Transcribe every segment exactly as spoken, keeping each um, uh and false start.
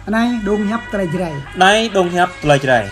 Anai dong hiăp tơlơi Jrai. Anai dong hiăp tơlơi Jrai.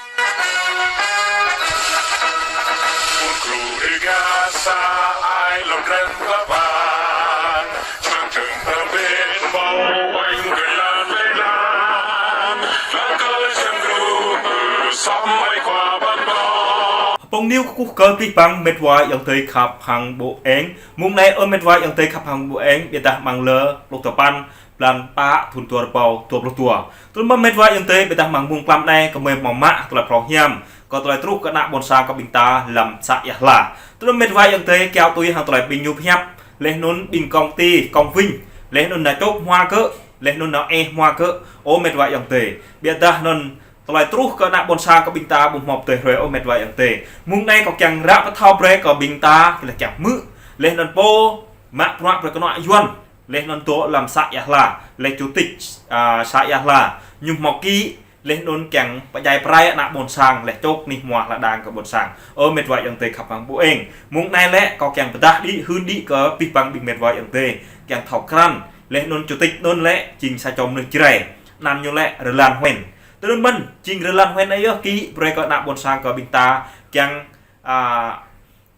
Hbông News kơkuh kơ abih bang mĕt wa ayŏng adơi khăp hăng ƀô eng. Mông anai ơ mĕt wa ayŏng adơi khăp hăng ƀô eng, biă dah amăng lơ pluh tơpăn, blan pă, thun dua rơbâo dua pluh dua. Tui anŭn mơ̆n mĕt wa ayŏng adơi, biă dah amăng mông tlam anai, gơmơi hmâo mă tơlơi phrâo hiam kơ tơlơi truh kơ ană ƀôn sang kơ ƀing ta lăm să Ia Hla. Tui anŭn mĕt wa ayŏng adơi, kiaŏ tui hăng tơlơi ƀing ñu pơhiăp, laih anŭn ƀing công ty Công Vinh, laih anŭn nao čŏk hmua gơ̆, laih anŭn nao ĕh hmua gơ̆, ơ mĕt wa ayŏng adơi. Biă dah anŭn tơlơi truh kơ ană ƀôn sang kơ ƀing ta ƀu hmâo tơlơi hrơi, ơ mĕt wa ayŏng adơi. Mông anai kâo kiăng ră pơthâo brơi kơ ƀing ta, laih kiăng hmư̆, laih anŭn pô mă bruă brơi kơ ană Yuan, laih anŭn dŏ lăm să Ia Hla, laih chủ tịch, a, să Ia Hla, ñu hmâo kĭ, laih anŭn kiăng pơdjai pơrai ană ƀôn sang, laih čŏk anih hmua lŏn đang kơ ƀôn sang. Ơ mĕt wa ayŏng adơi khăp hăng ƀô eng. Mông anai lĕ kâo kiăng pơdah đĭ, hưn đĭ kơ abih bang ƀing mĕt wa ayŏng adơi kiăng thâo krăn, laih anŭn chủ tịch anŭn lĕ jing sa čô mơnuih Jrai, anăn ñu lĕ Rơlan Huen. Tui anŭn mơ̆n, jing Rơlan Huen anai yơh kĭ brơi kơ ană ƀôn sang kơ ƀing ta kiăng, a,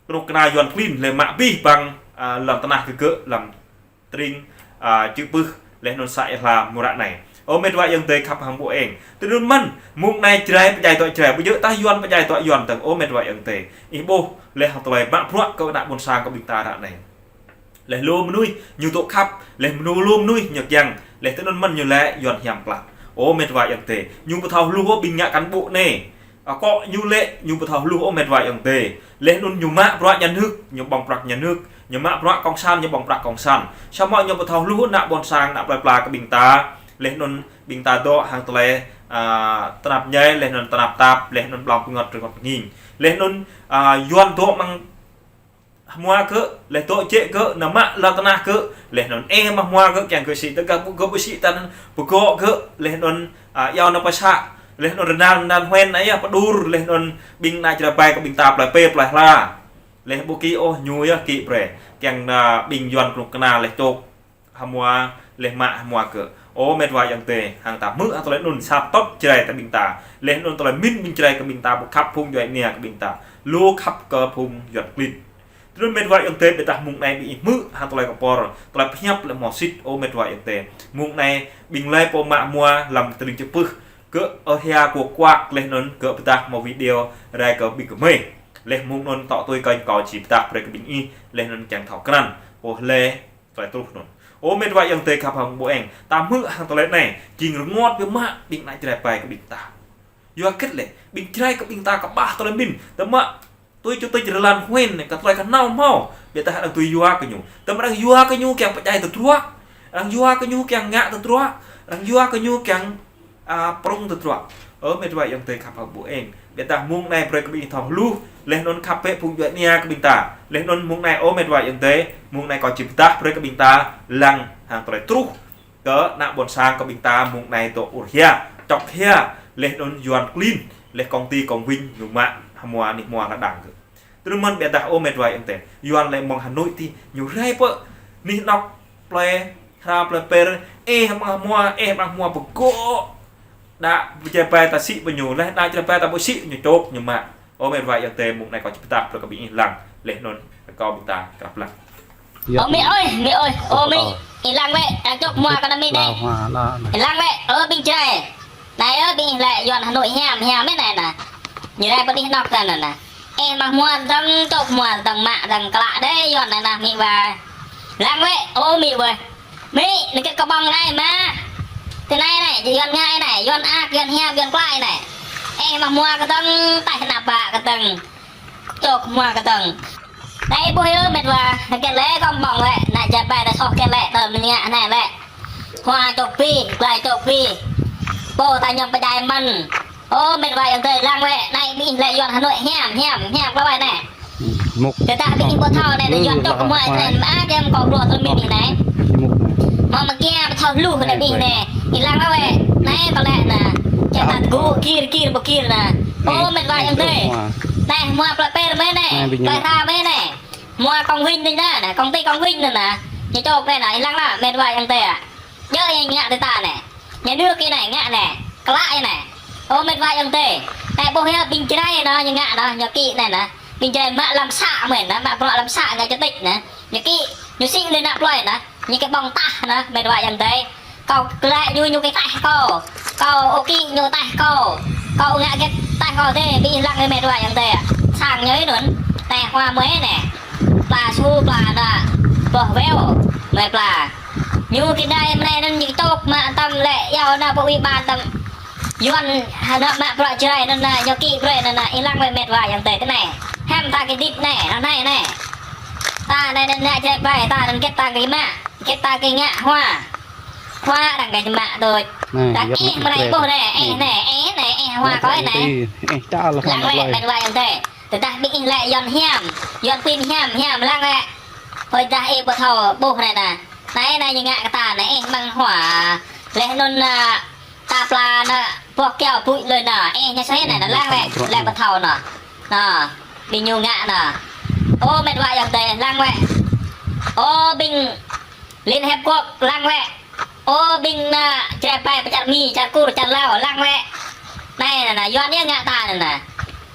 kơnuk kơna Yuan klin lĕ mă abih bang, a, lŏn tơnah gơ̆ gơ̆ lăm tring, a, čư̆ pưh, laih anŭn să Ia Hla mơ̆ng ră anai. Ơ mĕt wa ayŏng adơi khăp hăng ƀô eng. Tui anŭn mơ̆n, mông anai Jrai pơdjai tŏ Jrai, ƀu djơ̆ tah Yuan pơdjai tŏ Yuan dơ̆ng, ơ mĕt wa ayŏng adơi. Ih ƀuh, laih hăng tơlơi mă bruă kơ ană ƀôn sang kơ ƀing ta ră anai. Laih lu mơnuih ñu dŏ khăp, laih mơnuih lu mơnuih ñu kiăng, laih tui anŭn mơ̆n ñu lĕ Yuan hiam klă. Ơ mĕt wa ayŏng adơi, ñu ƀu thâo hluh ôh ƀing ngă cán bộ anai. Akŏ ñu lĕ, ñu ƀu thâo hluh ôh mĕt wa ayŏng adơi. Laih anŭn ñu mă bruă nhà nước, ñu ƀơ̆ng prăk nhà nước, ñu mă bruă cộng sản, ñu ƀơ̆ng prăk cộng sản. Samơ̆ ñu ƀu thâo hluh ană ƀôn sang, ană plơi pla kơ ƀing ta. Laih anŭn ƀing ta dŏ hăng tơlơi, a, tơnap ñai, laih anŭn tơnap tap, laih anŭn ƀlŏng pơngăt rơngŏt nging. Laih anŭn, a, Yuan dŏ amăng hmua gơ̆, laih dŏ jĕ gơ̆, nao mă lŏn tơnah gơ̆, laih anŭn ĕh mă hmua gơ̆, kiăng gơ̆ sĭ, tơdah gơ̆ ƀu sĭ tăn, pơgŏ gơ̆, laih anŭn, a, iâu nao pơsă, laih anŭn Rơlan, Rơlan Huen anai yơh pơđur, laih anŭn ƀing ană Jrai ƀai kơ ƀing ta plơi pla plơi hla. Laih ƀu kĭ ôh ñu yơh kĭ brơi, kiăng, a, ƀing Yuan kơnuk kơna laih čŏk hmua, laih mă hmua gơ̆. Ơ mĕt wa ayŏng adơi, hăng ta hmư̆ hăng tơlơi anŭn sa tŏt Jrai ta ƀing ta. Laih anŭn tơlơi min ƀing Jrai kơ ƀing ta, ƀu khăp phung djuai ania kơ ƀing ta. Lu khăp kơ phung Yuan klin. Tui anŭn mĕt wa ayŏng adơi, biă dah mông anai ƀing ih hmư̆ hăng tơlơi kơpor, tơlơi pơhiăp lĕ hmâo sĭt, ơ mĕt wa ayŏng adơi. Mông anai ƀing lơi pô mă hmua lăm tơring čư̆ pưh, gơ̆ ơ hia kuă kuak laih anŭn gơ̆ pơdah hmâo video rai kơ ƀing gơmơi. Laih mông anŭn tŏ tui kơnh kâo či pơdah brơi kơ ƀing ih, laih anŭn kiăng thâo krăn. Ơ lĕ tơlơi truh anŭn. Ơ mĕt wa ayŏng adơi khăp hăng ƀô eng. Ta hmư̆ hăng tơlơi anai, jing rơngot biă mă ƀing ană Jrai ƀai kơ ƀing ta. Yua hơget lĕ, ƀing Jrai kơ ƀing ta kơƀah tơlơi min. Tơma tui chủ tịch Rơlan Huen anai, kơ tơlơi kơnâo hmâo, biă dah arăng tui yua kơ ñu. Tơma arăng yua kơ ñu kiăng pơdjai tơdruă. Arăng yua kơ ñu kiăng ngă tơdruă. Arăng yua kơ ñu kiăng, a, prŏng tơdruă. Ơ mĕt wa ayŏng adơi khăp hăng ƀô eng. Biă dah mông anai brơi kơ ƀing ih thâo hluh, laih anŭn khăp bĕ phung djuai ania kơ ƀing ta. Laih anŭn mông anai ơ mĕt wa ayŏng adơi, mông anai kâo či pơdah brơi kơ ƀing ta lăng hăng tơlơi truh kơ ană ƀôn sang kơ ƀing ta mông anai dŏ ur hia, čŏk hia, laih anŭn Yuan klin, laih công ty Công Vinh ñu mă hmua anih hmua lŏn đang gơ̆. Tui anŭn mơ̆n biă dah ơ mĕt wa ayŏng adơi, Yuan lĕ mơ̆ng Hà Nội tih, ñu rai pơ anih anŏk plơi, hra plơi pla, ĕh mă hmua, ĕh mă hmua pơgŏ. Đa Jrai ƀai ta sĭ pơ ñu, laih đa Jrai ƀai ta ƀu sĭ ñu čŏk ñu mă. Ơ mĕt wa ayŏng adơi, mông anai kâo či pơdah brơi kơ ƀing ih lăng, laih anŭn kâo ƀing ta krăp lăng. Ơ Mi ơi, Mi ơi, ơ Mi, ih lăng wơ̆t, arăng čŏk hmua kơ ană Mi anai. Ih lăng wơ̆t, ơ ƀing Jrai. Anai ơ ƀing ih lĕ Yuan Hà Nội hiam, hiam mơ̆n anai nă. Ñu rai pơ anih anŏk ta nă nă. Ĕh mă hmua dơ̆ng, čŏk hmua dơ̆ng, mă dơ̆ng klă đơi Yuan anai nă Mi wa. Lăng wơ̆t, ơ Mi wơ̆t. Mi, nao kĕt kơ ƀơ̆ng anai mă. Tơ anai anai, Yuan ngă anai, Yuan ak, Yuan hiam, Yuan klă anai. Ĕh mă hmua kơdơ̆ng, taih nă ƀă kơdơ̆ng. Čŏk hmua kơdơ̆ng. Anai ƀuh yơh mĕt wa, nao kĕt lĕ kơ ƀơ̆ng lĕ, ană Jrai ƀai ta soh kĕt lĕ, tơl mơñă anai lĕ. Hmua čŏk pi, glai čŏk pi. Pô ta ñăm pơdjai mơ̆n. Ơ mĕt wa ayŏng adơi lăng wơ̆t, anai ƀing ih lĕ Yuan Hà Nội hiam, hiam, hiam klă wơ̆t anai. Mŭk. Tơdah ƀing ih ƀu thâo anai, anai Yuan čŏk hmua anai, mă kiăng kơ bruă tơl Mi Mi anai. Mŭk. Mă mă kiăng ƀu thâo hluh anai ƀing anai. Ih lăng wơ̆t, anai ƀă lĕ nă. Čăt ta tơgŭ kir kir ƀu kir nă. Ơ mĕt wa ayŏng adơi. Anai hmua plơi pla mơ̆n anai. Plơi hra mơ̆n anai. Hmua Công Vinh anai nă, công ty Công Vinh anai nă. Ñu čŏk anai nă, ih lăng nă, mĕt wa ayŏng adơi. Djơ̆ ñu ngă tui ta anai. Nhà nước kơ anai ngă anai, klă anai. Ơ met wa ayŏng adơi. Anai ƀuh yơh ƀing Jrai anai ñu ngă anai, ñu kĭ anai anai. Ƀing Jrai mă lăm să mơ̆n anai, mă bruă lăm să ngă chủ tịch anai. Ñu kĭ, ñu sĭ lĕ ană plơi anai. Ñu kĭ ƀơ̆ng tah anai, met wa ayŏng adơi. Kâo glaĭ ñu, ñu kĭ taih kâo. Kâo ôkĭ ñu taih kâo. Kâo ngă hơget taih kâo dêh, ƀing ih lăng met wa ayŏng adơi. Sang ñu anŭn. Anai hua mơi anai. Pla su pla anai. Boh weo. Mơi pla. Ñu kĭ đai mơnai anŭn ñu kĭ tŏk mă tăm lĕ yua anai pơ ủy ban tăm. Yuan anai mă bruă Jrai anŭn anai, ñu kĭ brơi anŭn anai, ih lăng wơ̆t met wa ayŏng adơi tơ anai. Hiam ta kĭ dit anai, anai anai. Ta anai anai Jrai ƀai, ta anŭn hơget ta kĭ mă, hơget ta kĭ ngă hua. Hua arăng kĭ mă đôč. Anai, ta yua kĭ mă mơnai Jrai ƀuh anai, ih anai, ih anai, ih hua kâo anai. Ih, ih, čar lah lăng wơ̆t met wa ayŏng adơi. Tơdah ƀing ih lĕ Yuan hiam, Yuan klin hiam, hiam lăng wơ̆t. Hơi dah ih ƀu thâo ƀuh anai anai. Anai anai ñu ngă kơ ta anai, ih mơ̆ng hua. Laih anŭn anai, ta pla anai, boh kiao bui lơi anai. Ih ñu sui anai anai, lăng wơ̆t, lĕ ƀu thâo anai. Anai, ƀing ñu ngă anai. Ơ met wa ayŏng adơi, lăng wơ̆t. Ơ ƀing Liên Hiệp Quốc, lăng wơ̆t. Ơ ƀing anai, Jrai ƀai pơ čar Mi, čar Kur, čar Lao, lăng wơ̆t. Anai anai anai, Yuan ñu ngă ta anai anai.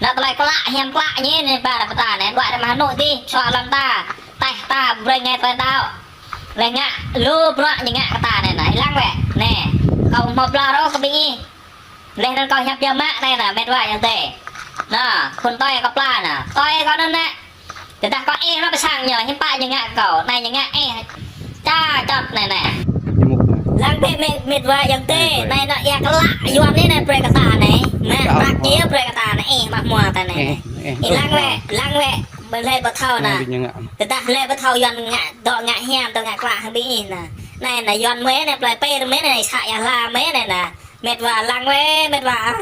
Anai tơlơi klă, hiam klă ñu anai, ba ră pơ ta anai, đuaĭ ră mă Hà Nội dih, sua lăm ta, taih ta, brơi ngai tơlơi đaŏ. Lĕ ngă lu bruă ñu ngă kơ ta anai anai, lăng wơ̆t. Anai, kâo hmâo pla rŏ kơ ƀing ih. Laih anŭn kâo hiăp yua mă anai anai, met wa ayŏng adơi. Anai, khul tơi kâo pla anai, tơi kâo anŭn anai. Tơdah kâo ih anai pơ sang ñu, hiư̆m pă ñu ngă kâo, anai ñu ngă ih. Ča čŏt anai anai. Lăng wơ̆t met, met wa ayŏng adơi, anai anai ia klă Yuan anai anai brơi kơ ta anai. Anai, prăk ñu brơi kơ ta anai, ih mă hmua ta anai. Ih lăng wơ̆t, lăng wơ̆t. Ƀơi lĕ ƀu thâo anai. Tơdah lĕ ƀu thâo Yuan ngă, dŏ ngă hiam, dŏ ngă klă hăng ƀing ih anai. Anai anai Yuan mơi anai, plơi pơr mơi anai, să Ia Hla mơi anai anai. Met wa lăng wơ̆t, met wa.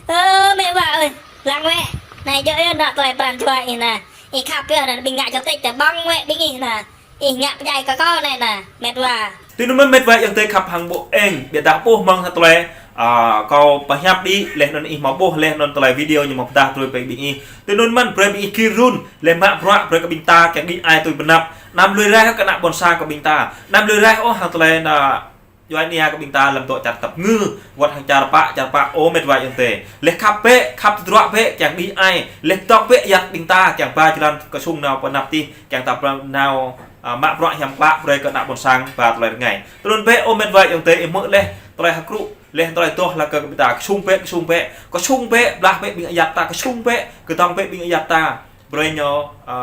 Ơ, met wa ơi, lăng wơ̆t. Anai djơ̆ yơh anai tơlơi pran jua ih anai. Ih khăp yơh anai, ƀing ngă chủ tịch tơ ƀơ̆ng wơ̆t ƀing ih anai. Ih ngă pơdjai kơ kâo anai anai, met wa. Tui anŭn mơ̆n met wa ayŏng adơi khăp hăng ƀô̆ eng, biă dah ƀuh mơ̆ng hơget tơlơi, a, kâo pơhiăp đĭ, laih anŭn ih hmâo ƀuh, laih anŭn tơlơi video ñu hmâo pơdah brơi ƀing ih. Tui anŭn mơ̆n brơi ƀing ih gir run, laih mă bruă brơi kơ ƀing ta, kiăng đĭ ai tui pơanăp. Anăm lui raih kơ ană ƀôn sang kơ ƀing ta. Anăm lui raih ôh hăng tơlơi anai, djuai ania kơ ƀing ta lăm dŏ čar tơpơngư, wơ̆t hăng čar pă, čar pă ơ met wa ayŏng adơi. Laih khăp bĕ, khăp tơdruă bĕ, kiăng đĭ ai. Laih dŏ bĕ yăt ƀing ta, kiăng ba jơlan kơsung nao pơanăp tih, kiăng ta pơanăp nao a, mă bruă hiam klă brơi kơ ană ƀôn sang ba tơlơi rơngai. Tui anŭn bĕ ơ met wa ayŏng adơi, ih hmư̆ laih tơlơi hơkrŭ, laih tơlơi dŏ laih kơ ƀing ta kơsung bĕ, kơsung bĕ, kơsung bĕ, blah bĕ ƀing ayăt ta kơsung bĕ, kơdŏng bĕ ƀing ayăt ta. Brơi ñu, a,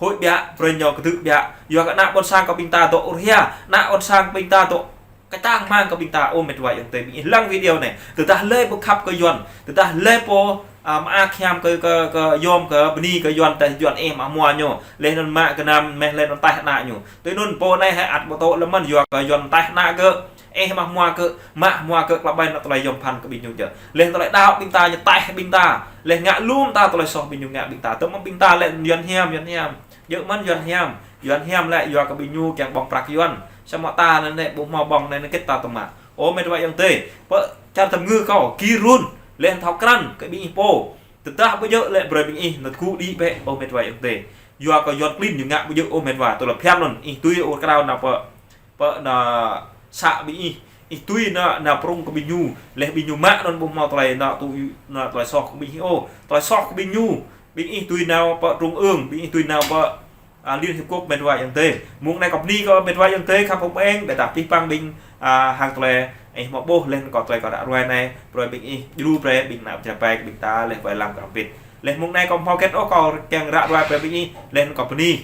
huĭ biă, brơi ñu kơdư̆ biă. Yua kơ ană ƀôn sang kơ ƀing ta dŏ ur hia, ană ƀôn sang ƀing ta dŏ kơtang hmang kơ ƀing ta, ơ met wa ayŏng adơi, ƀing ih lăng video anai. Tơdah lĕ ƀu khăp kơ Yuan, tơdah lĕ ƀu, a, mơak hiam kơ, kơ, kơ yom, kơ bơni kơ Yuan, tơdah Yuan ih mă hmua ñu. Laih anŭn mă gơnam, mơ̆ laih anŭn taih ană ñu. Tui anŭn pô anai hĕ ăt ƀu tŏ lĕ mơ̆n, yua kơ Yuan taih ană gơ̆, ih mă hmua gơ̆, mă hmua gơ̆, klă ƀai anŭn tơlơi yom pơphan kơ ƀing ñu djơ̆. Laih anŭn tơlơi đaŏ ƀing ta, ñu taih ƀing ta. Laih ngă lŏm ta tơlơi soh ƀing ñu ngă ƀing ta. Tơma ƀing ta lĕ Yuan hiam, Yuan hiam. Djơ̆ mơ̆n Yuan hiam, Yuan hiam lĕ yua kơ ƀing ñu kiăng ƀơ̆ng prăk Yuan. Samơ̆ ta anai anai ƀu hmâo ƀơ̆ng anai anai hơget ta tơma. Ơ met wa ayŏng adơi, pơ čar tơpơngư kâo, gir run, laih thâo krăn kơ ƀing ih pô. Tơdah ƀu djơ̆ lĕ brơi ƀing ih nao tơgŭ đĭ bĕ, ơ met wa ayŏng adơi. Yua kơ Yuan klin ñu ngă ƀu djơ̆, ơ met wa, tơlơi phiăn anŭn, ih tui ur krao nao pơ pơ anai să ƀing ih, ih tui anai, anai prŏng kơ ƀing ñu, laih ƀing ñu mă anŭn ƀu hmâo tơlơi anai tui anai tơlơi soh kơ ƀing ih ôh. Tơlơi soh kơ ƀing ñu, ƀing ih tui nao pơ trung ương, ƀing ih tui nao pơ, a, Liên Hiệp Quốc met wa ayŏng adơi. Mơ̆ng anai kâo bơni kơ met wa ayŏng adơi, khăp hăng ƀô̆ eng, biă dah pih păng ƀing, a, hăng tơlơi ih hmâo ƀuh, laih anŭn kâo tơlơi kâo ră ruai anai, brơi ƀing ih, djru brơi ƀing ană Jrai ƀai kơ ƀing ta, laih wai lăng kơ ampit. Laih mơ̆ng anai kâo hmâo hơget ôh, kâo kiăng ră ruai brơi ƀing ih, laih anŭn kâo bơni.